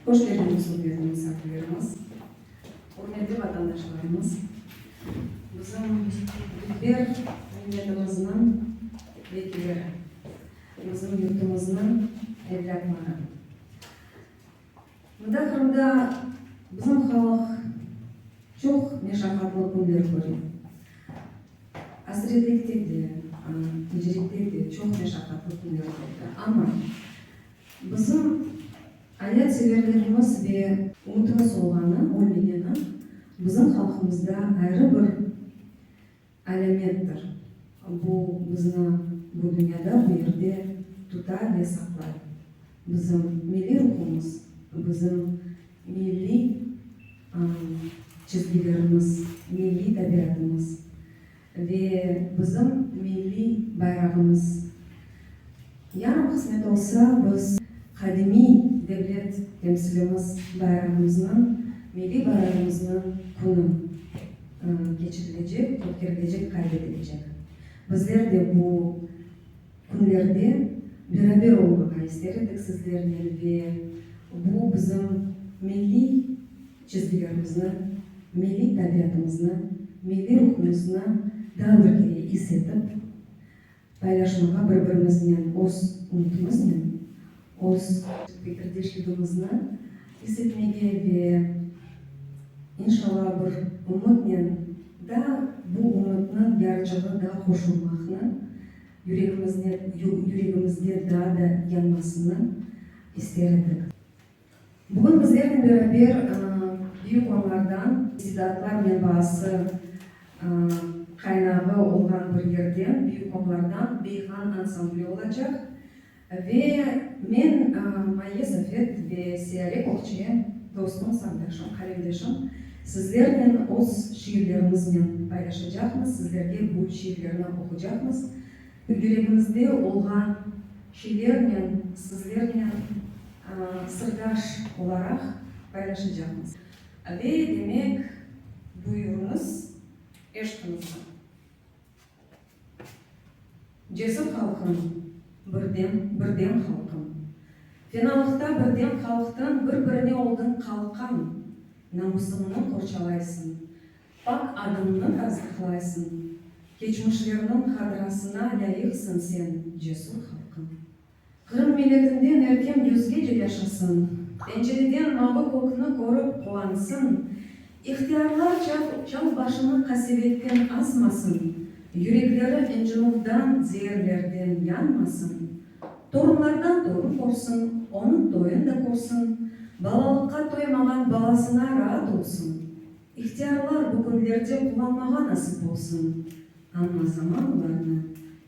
Hoş keldiñiz, ürmetli misafirlerimiz, ürmetli vatandaşlarımız, bizim dülber milletimizniñ vekilleri, bizim yurtumıznıñ evlâtları. Mında Qırımda bizim halq çoq meşaqatlı künler köre. Asretlikte de, tecritte de çoq meşaqatlı künler kördi. Amma bizim ayatseverligimiz ve ümütimiz olğanı, ölmegeni bizim halqımızda ayrı bir alâmettir. Bu bizni bu dünyada, bu yerde tuta ve saqlay. Bizim milliy ruhumız, bizim milliy çizgilerimiz, milliy tabiatımız ve bizim milliy bayrağımız. Yarın qısmet olsa, biz qadimiy devlet temsilimiz bayrağımıznıñ, milliy bayrağımıznıñ künü keçirilecek, ötkerilecek, qayd etilecek. Bizler de bu künlerde beraber olmağa ister edik sizlernen ve bu bizim milliy çizgilerimizni, milliy tabiatımıznı, milliy ruhumıznı daa bir kere is etip, paylaşmağa bir-birimiznen öz ümütimiznen, öz fikirdeşligimizni is etmege ve, inşallah, bir ümütnen daa bu ümütniñ yarıcığı daa qoşulmaqnı, yüregimizne, yüregimizde daa da yanmasını ister edik. Bugün bizlernen beraber büyük onlardan, istidatlar menbaası, qaynağı olğan bir yerden, büyük onlardan Beyhan ansambli olacaq. Ve men, Mayye Safet ve Siyare Kökçe, dostum, safdaşım, qalemdeşim, sizlernen öz şiirlerimiznen paylaşacaqmız, sizlerge bu şiirlerni oqucaqmız. Yüregimizde olğan şeylernen sizlernen sırdaş olaraq paylaşacaqmız. Ve, demek, buyurıñız, eşqiñizni. Cesür halqım, birdem, birdem halqım. Fenalıqta birdem halqtıñ, bir-birine oldıñ qalqan, namusıñnı qorçalaysıñ, Pak adıñnı tasdıqlaysıñ, Keçmişlerniñ hatırasına lâyıqsıñ sen, cesur halqım. Qırım milletinden erkem yüzgece yaşasın, Pencereden mavı kökni körip quvansın, İhtiyarlar çal başını qasevetten asmasın, Yürekleri ıncınuvdan, zeerlerden yanmasın, Torunlardan torun körsin, onıñ toyun da körsin, Balalıqqa toymağan balasına raat olsun. İhtiyarlar bu künlerde quvanmağa nasip olsun, amma zaman olarnı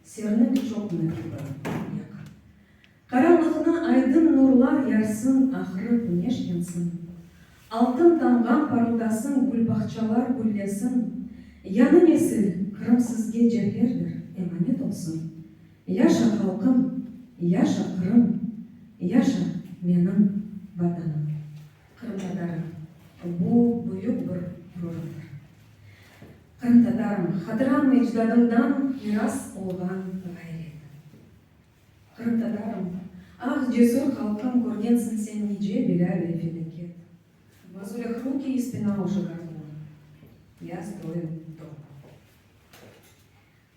sernik çoqnı kibi yaqa. Qaranlıqnı aydın nurlar yarsın, ahırı küneş yansın. Altın tamğam parıldasın, gülbağçalar güllesin. Yañı nesil, Qırım sizge cevherdir, emanet olsun. Yaşa halqım, yaşa Qırım, yaşa menim Vatanım. Qırımtatarım, bu büyük bir ğururımdır. Qırımtatarım, hatıram ecdadımdan miras olğan ğayret. Qırımtatarım, ah, cesür halqım, körgensiñ sen nice belâ ve felâket. В мозолях руки и спина уже горбом, я строю дом.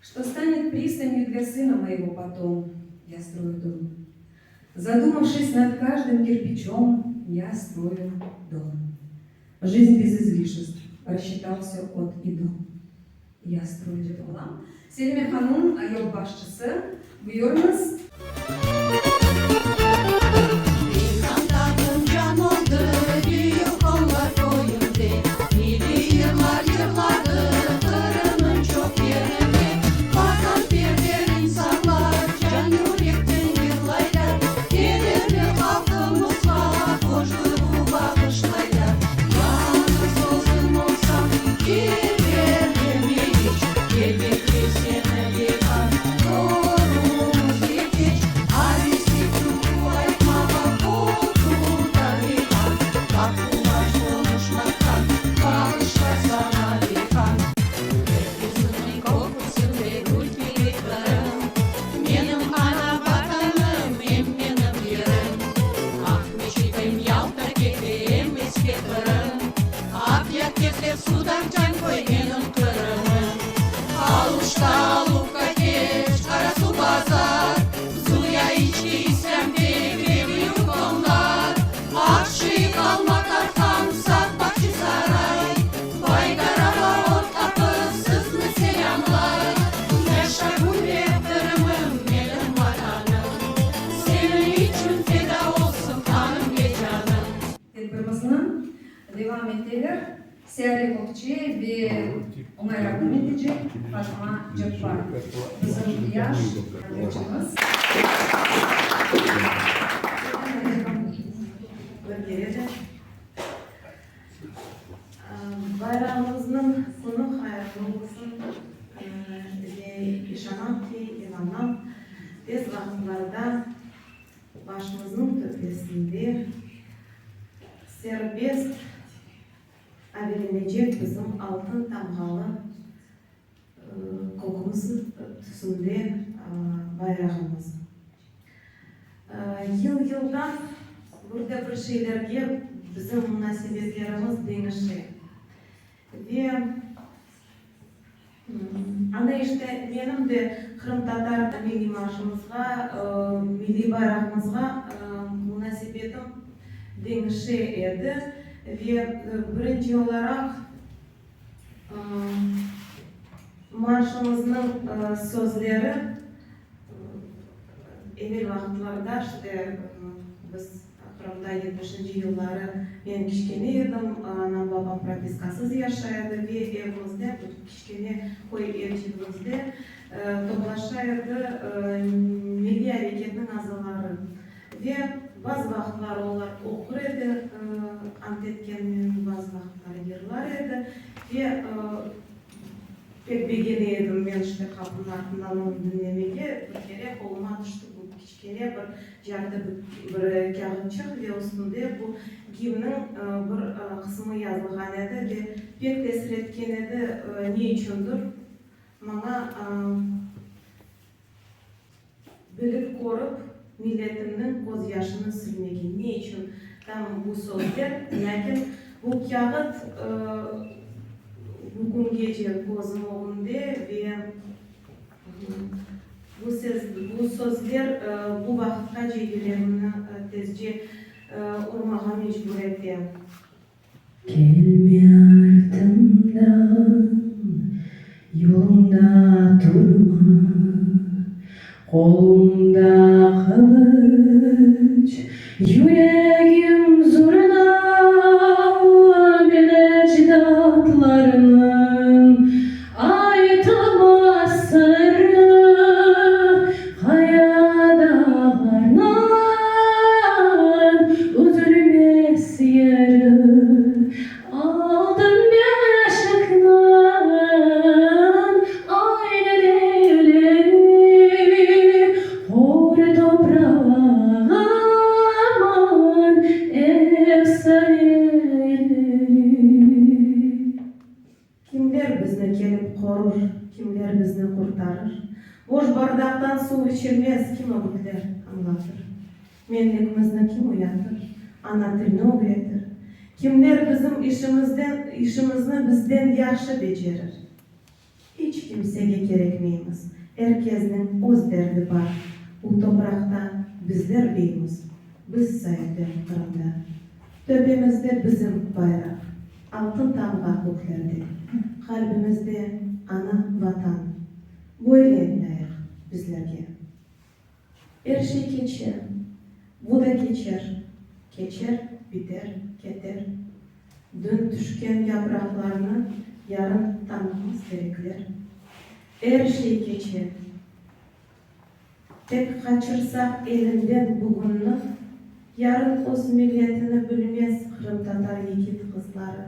Что станет пристанью для сына моего потом, я строю дом. Задумавшись над каждым кирпичом, я строю дом. Жизнь без излишеств, рассчитал все от и до, я строю дом. Selime hanum, yolbaşçısı, buyurıñız. Beyhan taqım can oldı, Büyük Onlar köyünde. Milliy yırlar yırladı, Qırımnıñ çoq yerinde. Vatanperver insanlar, Can yürekten yırlaylar, Kederli halqımızğa, Hoş duyğu bağışlaylar. Yañğız özüm olsam, Kederlenme iç, Elbette seni Beyhan qorumız yeter. Seyare Kökçe ve oña yardım etecek Fatma Ceppar, bizim yaş yırcımız. Bir kere de bayramımıznıñ künü hayırlı olsun ve işanam ki, inanam, tez vaqıtlarda başımıznıñ töpesinde serbest avelenecek bizim altın tamğalı kökümiz tüsünde bayrağımız. Yıl-yıldan bir de bir şeylerge bizim munasebetlerimiz deñişe. Ve ana işte menim de qırımtatar milliy marşımızğa, milliy bayrağımızğa munasebetim deñişe edi. Ve birinci olaraq marşımıznıñ sözleri evel vaqıtlarda işte biz Qırımda yetmişinci yılları men kiçkene edim, anam-babam propiskasız yaşay edi ve evimizde, bu kiçkene köy evçigimizde toplaşa edi milliy areketniñ azaları. Ve bazı vaqıtları olar oqur edi ant etkeninen, bazı vaqıtları yırlar edi. Ve pek begene edim men işte qapınıñ artından onı diñlemege. Bir kere qoluma tüşti bu kiçkene bir Cartı bir kâğıtçıq ve üstünde bu gimniñ bir qısmı yazılğan edi ve pek tesir etken edi, ne içündir maña bilip körip milletimniñ közyaşını silmege, ne içün tam bu sözler, lâkin bu kâğıt bu küngece közüm ögünde ve Bu ses, bu sözler bu vaqıtqace yüregimni tezce urmağa mecbur ete. Kelme artımdan, yolumda turma, Qolumda qılıç, yüregim zurna, Men ecdatlarnıñ Aytılmaz sırrı qaya dağlarnıñ üzülmez yeri, Altın beşikniñ aynı devleri, Hor toprağımın efsaneleri. Kimler bizni kelip qorur, kimler bizni qurtarır? Boş bardaqtan suv içirmez, kim ögütler añlatır? Menlikimizni kim uyatır, ana tilni ögretir? Kimler bizim işimizden, işimizni bizden yahşı becerir? İç kimsege kerekmeymiz, er kezniñ öz derdi bar. Bu topraqta bizler beymiz, biz saipler Qırımda. Töpemizde bizim bayraq, altın tamğa köklerde, Qalbimizde ana Vatan, böyle lâyıq bizlerge. Er şey keçe, bu da keçer, keçer, biter, keter. Dün tüşken yapraqlarnı yarın tanımaz terekler. Er şey keçe. Tek qaçırsaq elinden bugünni, yarın öz milletini bilmez qırımtatar yigit-qızları.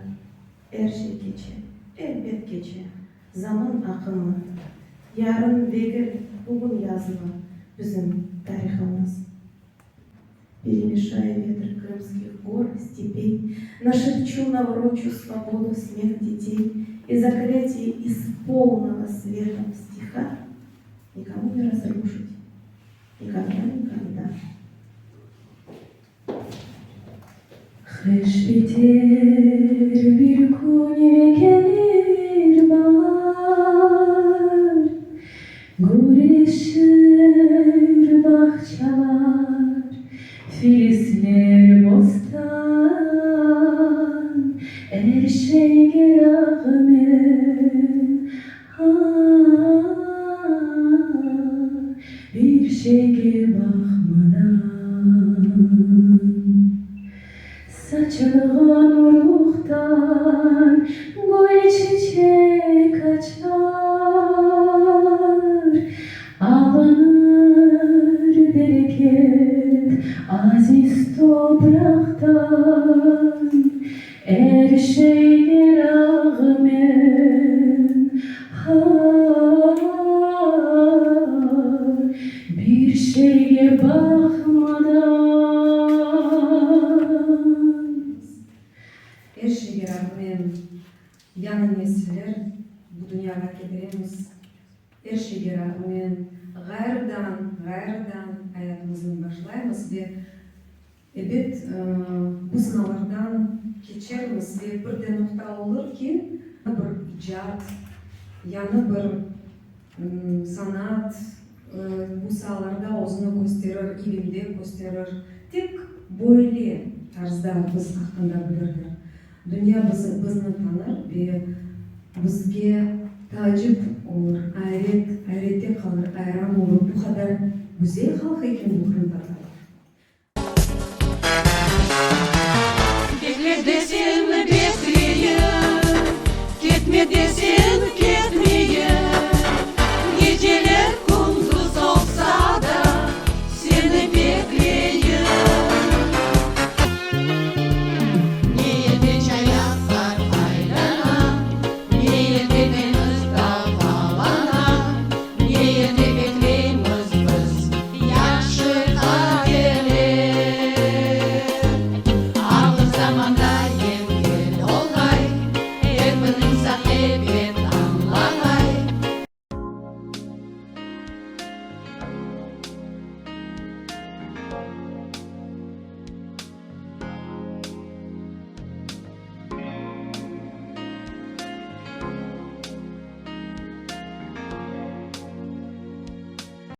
Er şey keçe, elbet keçe, zaman aqımı. Yarın degil, bugün yazılı bizim tarihımız. Peremeşaya vetr krımskih gor, stepey, Našepçu navrучу svobodu smeh detey И zaklâtiye iz polnogo sveta v stihah Nikomu ne razruşit nikogda, nikogda. Qış biter, bir kün ve kelir baar, Gülleşir bağçalar, filizler bostan, Er şeyge rağmen, a-a-a, Bir şeyge baqmadan. Saçılğan urluqlar. Suvuqtan gül çeçek açar, Alınır bereket aziz topraqtan, Er şeyge rağmen, ha, bir şeyge baqmadan. Er şeyge rağmen yañı nesiller bu dünyağa ketiremiz. Er şeyge rağmen ğayrıdan, ğayrıdan ayatımıznı başlaymız ve, ebet, bu sınavlardan keçermiz ve bir de noqta olur ki, bir icat, yañı bir sanat bu saalarda özüni kösterir, ilimde kösterir. Tek böyle tarzda biz aqqında bilirler. Dünya bizni tanır ve bizge taacip olur, ayret, ayrette qalır, ayran olur, bu qadar güzel halq eken bu qırımtatarlar.